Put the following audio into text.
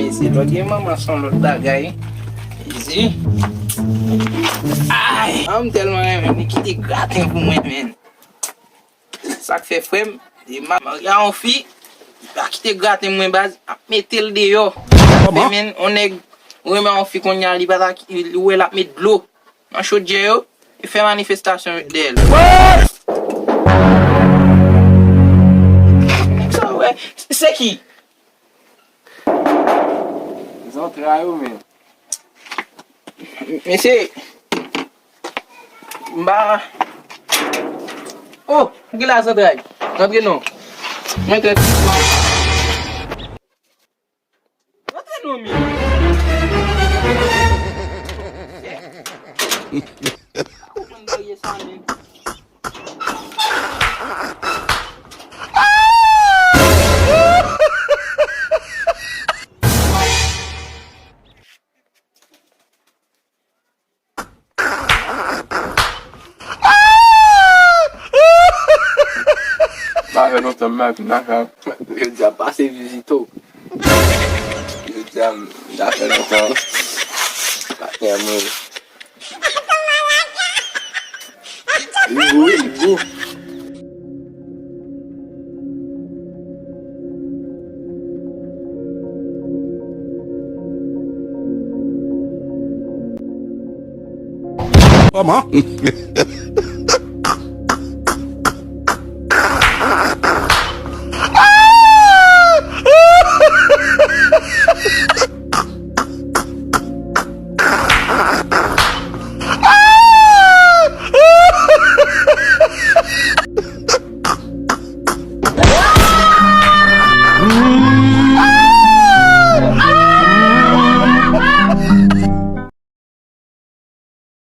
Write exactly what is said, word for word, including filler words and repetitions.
Se lòt gen manman, se yon lòt bagay. Ezi. Ay! An, m tèlman renmen li, kite graten pou mwen, men. Sa k fè, frè m, e ma-, marye a yon fi, li pa kite graten mwen, baz, ap mete l deyò. Kòman? Men, yon nèg renmen yon fi kounye a, li pa ta ki, li wè l ap met dlo nan chodyè yo, e fè manifestasyon dèyè l. What? Nèg sa, wè, se ki? Zantray yo, men. Mesye, m pa. Oh, ki la zantray? Rantre non. Mwen trè. Rantre non, mi. Ou konn bagay sa, men. Pa fè lontan m pa vin lakay. Jodi a pase vizite w. Jodi a m ta fè lontan. Patnè mwen. Li gou, li gou. Kòman?